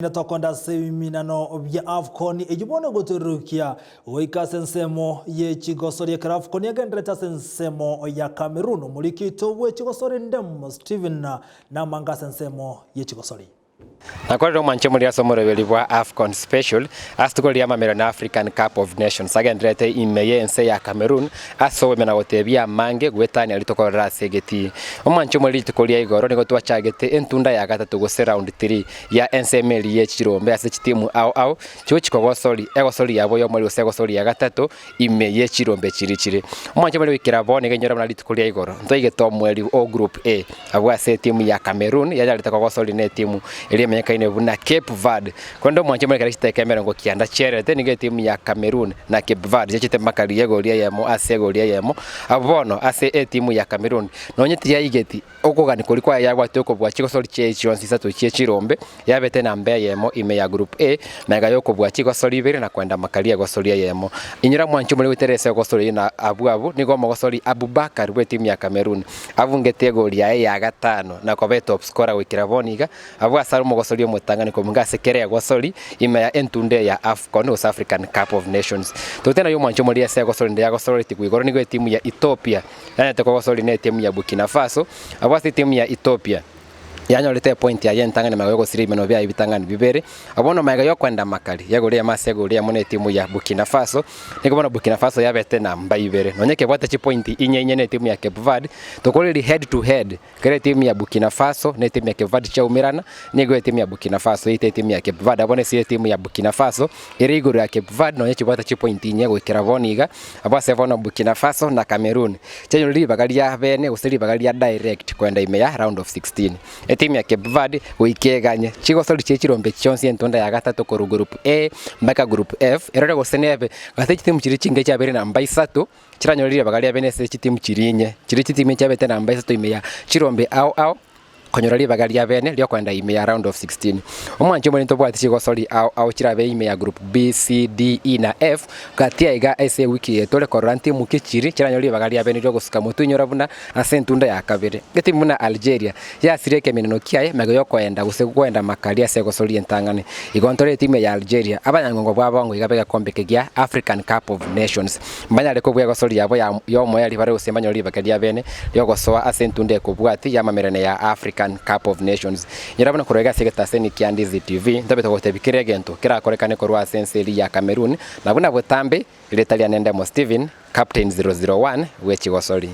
Rende tokonda ase ebiminano bia Afcon eyio bono egotoirokia goika ase ensemo ye chigosori ekero Afcon yagendererete ase ensemo ya Cameroon. Omoriki oito bwe chigosori Ndemo Stephen namanga ase ensemo ye chigosori. Nakorire omwanche omoria ase omoroberi bwa Afcon Special ase rituko ria amamera na African Cup of Nations agendererete ime y'ense ya Cameroon ase obogima na gotebia amange goetania rituko rire ase egetii. Omwanche omoria rituko ria igoro nigo twachagete entunda ya gatato gose round 3 ya ensemo eria ye chirombe ase chitimu ao ao chigochi kogosori egosori yabo y'omori gose egosori ya gatato ime ye chirombe chiria chire. Omwanche omori goikera bono nigo enyora buna rituko ria igoro ntwaigete omweri o group A abwo ase etimu ya Cameroon yanyarete kogosori na etimu eria emanyekaine buna Cape Verde. Korende omwanche omori ekero chidakika emerongo kianda chiarete nigo etimu ya Cameroon na Cape Verde chiachete mpaka riria egori eyemo ase egori eyemo. Abwo bono ase etimu ya Cameroon nonye tiyaigeti Okogania koria kwaye yabwate okobua chigosori chiaye chionsi isato chie chirombe, yabete enamba eyemo ime ya Group A, magega y'okobua chigosori ibere na koenda makari egosori eyemo. Inyora mwanche omorero goetera ase egosori eyio na abwo abwo nigo omogosori Aboubakar bw'etimu ya Cameroon abungete egori yaye ya gatano na koba etop scorer goikera bono iga abwo ase are omogosori omotang'ani kobunga ase kera egosori ime ya entunda eye ya Afcon gose African Cup of Nations. Togote naye omwanche omorero ase egosori ende yagosororetigwe igoro nigo etimu ya Ethiopia Yanyarete kogosoria netimu ya Burkina Faso, abwo ase etimu ya Ethiopia yanyorete epointi yaye entang'ani magega yogosiria ebimanwa biaye ebitang'ani bibere. Abwo bono magega yokoenda amakari yegori eyemo ase egori eyemo netimu ya Burkina Faso, nigo bono Burkina Faso yabete namba ibere. Nonya ekebwate chipointi inye inye netimu ya Cape Verde, tokoreri head to head. Ekero etimu ya Burkina Faso na etimu ya Cape Verde chiaumerana, nigo etimu ya Burkina Faso eite etimu ya Cape Verde. Abwo nese etimu ya Burkina Faso ere igoro ya Cape Verde nonya chibwate chipointi inye goikera bono iga. Abwo ase bono Burkina Faso na Cameroon chianyora ribaga ria bene gose ribaga ria direct koenda ime ya round of 16. Etimu ya Cape Verde goika eganye chigosori chie chirombe chionsi entunda ya gatato korwa group A mpaka group F erore gose nebe gose chitimu chiria chinge chiabeire namba isato. Chiranyore ribaga riabe nese chitimu chiria inye, chiria chitimu chiabete namba isato ime ya chirombe ao ao, konyora ribaga ria bene riokoenda ime ya round of 16. Omwanchi omonene ntobwati chigosori ao ao chirabe ime ya group B, C, D, E na F, gati aiga ase ewiki eye tore korora ntimu ki chiri chiranyore ribaga ria bene riogosuka motwe inyora buna ase entunda ya kabere. Etimu buna Algeria yasirie ekemeneno kiaye magega yokoenda gose koenda makari ase egosori entang'ani. Igo ntore etimu eye ya Algeria abanyangongo bwabongo iga begekombe eke gia African Cup of Nations. Mbanyare kobua egosori yabo y'omoerio bare gose mbanyore ribaka ria bene riogosoa ase entunda ekobwatia y'amamererano ya African Cup of Nations. Inyora buna korwa iga ase egetaseni kia Ndizi TV, ntobe togotebia kera egento kerakorekane korwa ase ense eria ya Cameroon, na buna botambe, erieta riane Ndemo Stephen, Captain 001 bwe chigosori.